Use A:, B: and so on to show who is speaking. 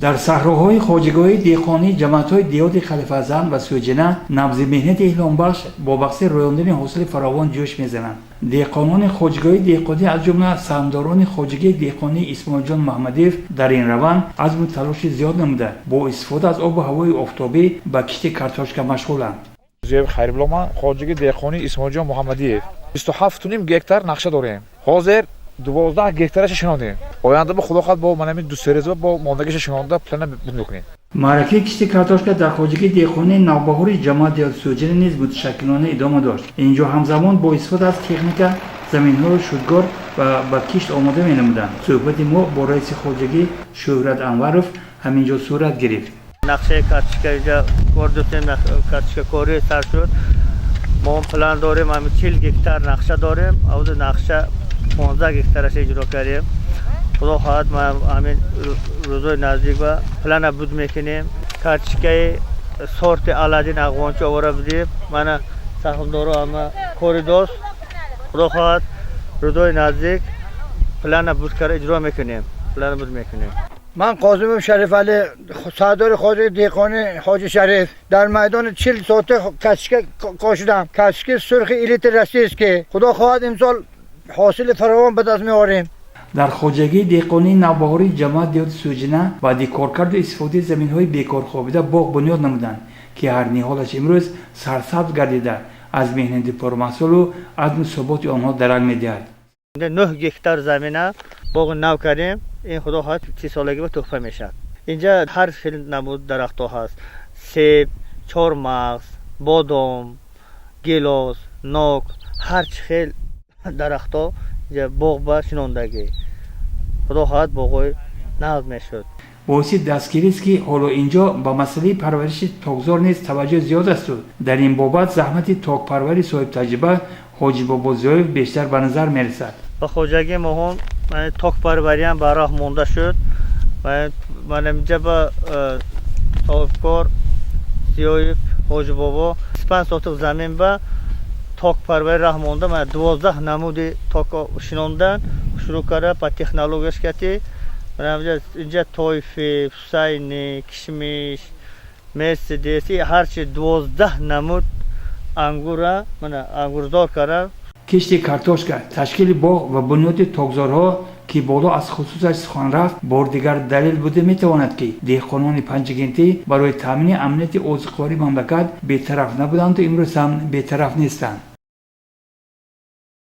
A: Дар саҳроҳои хоҷагиҳои деҳқонии ҷамоатҳои деҳоти Халифазан ва Сӯҷина набзи меҳнати илҳомбахш бо мақсади рӯёндани ҳосили фаровон ҷӯш мезананд. Деҳқонони хоҷагиҳои деҳқонӣ, аз ҷумла саҳмдорони хоҷагии деҳқонии Исмоилҷон Муҳаммадиев, дар ин раванд азму талоши зиёд намуда, бо истифода аз обу ҳавои офтобӣ ба кишти картошка машғуланд.
B: Зиёев Хайрулло, ман хоҷагии деҳқонии Исмоилҷон Муҳаммадиев. 27,5 гектар нақша дорем, ҳозир 12 гектараша шинондем. Оянда ба худо хоҳад, бо манами 2-3 рӯза бо мондагиша шинонда плана мекунем.
A: Маъракаи кишти картошка дар хоҷагии деҳқонии Навбаҳори ҷамоат деҳоти Сӯҷина низ муташаккилона идома дошт. Инҷо ҳамзамон бо истифода аз техника заминҳоро шудгор ва ба кишт омода менамуданд. Суҳбати мо бо раиси хоҷагӣ Шӯҳрат Анваров ҳамин ҷо сурат гирифт.
C: Нақшаи картошка инҷа кор доштем, картошкакорӣ сар шуд. Мо план дорем, ҳамин 40 гектар нақша дорем, авду нақша 15 гектараш иҷро кардем. Худо хоҳад, ма ҳамин рӯзои наздик ба плана буд мекунем. Картошкаи сорти Аладдин Афғончи овора будем. Мана саҳмдоро ҳама кори дост. Худо хоҳад, рӯзои наздик плана буд карда иҷро мекунем, плана буд мекунем.
D: Ман Қосимов Шарифалӣ, сардори хоҷаги деҳқонӣ Ҳоҷи Шариф, дар майдони 40 сотих картошка кошидам. Картошки сурхи элита российский. Худо хоҳад, имсол ҳосили фаровон ба даст меорем.
A: Дар хоҷагии деҳқонии Навбаҳории ҷамоат деҳоти Сӯҷина баъди коркарду истифодаи заминҳои бекорхобида боғ бунёд намуданд, ки ҳар ниҳолаш имрӯз сарсабз гардида, аз меҳнати пурмаҳсулу азму суботи онҳо дарак медиҳад.
C: 9 гектар замина боғи нав кардем. Ин, худо хоҳад, 30 солагӣ ба туҳфа мешавад. Инҷа ҳар хел намуд дарахтҳо ҳаст: себ, чормағз, бодом, гелос, нок, ҳар чӣ хел дарахтҳо инҷа боғ ба шинондагӣ. Худо хоҳад, боғҳои нағз мешуд.
A: Боиси дастгирист, ки ҳоло инҷо ба масъалаи парвариши токзор низ таваҷҷӯҳ зиёд асту дар ин бобат заҳмати токпарвари соҳибтаҷриба Ҳоҷибобо Зиёев бештар ба назар мерасад.
C: Ба хоҷагии моҳон токпарвариам ба роҳ монда шуд. Ман инҷа ба соҳибкор Зиёев Ҳоҷибобо 35 сотих замин ба токпарварӣ роҳ монда. Ман 12 намуди ток шинондан шурӯъ карда ба технологияш кати. Инҷа тойфи, ҳусайни, кишмиш, Мерседес, ҳарчи 12 намуд ангура мана ангурзор карда.
A: Кишти картошка, ташкили боғ ва бунёди токзорҳо, ки боло аз хусусаш сухан рафт, бори дигар далел буда метавонад, ки деҳқонони Панҷакентӣ барои таъмини амнияти озуқавории мамлакат бетараф набуданду имрӯз ҳам бетараф нестанд.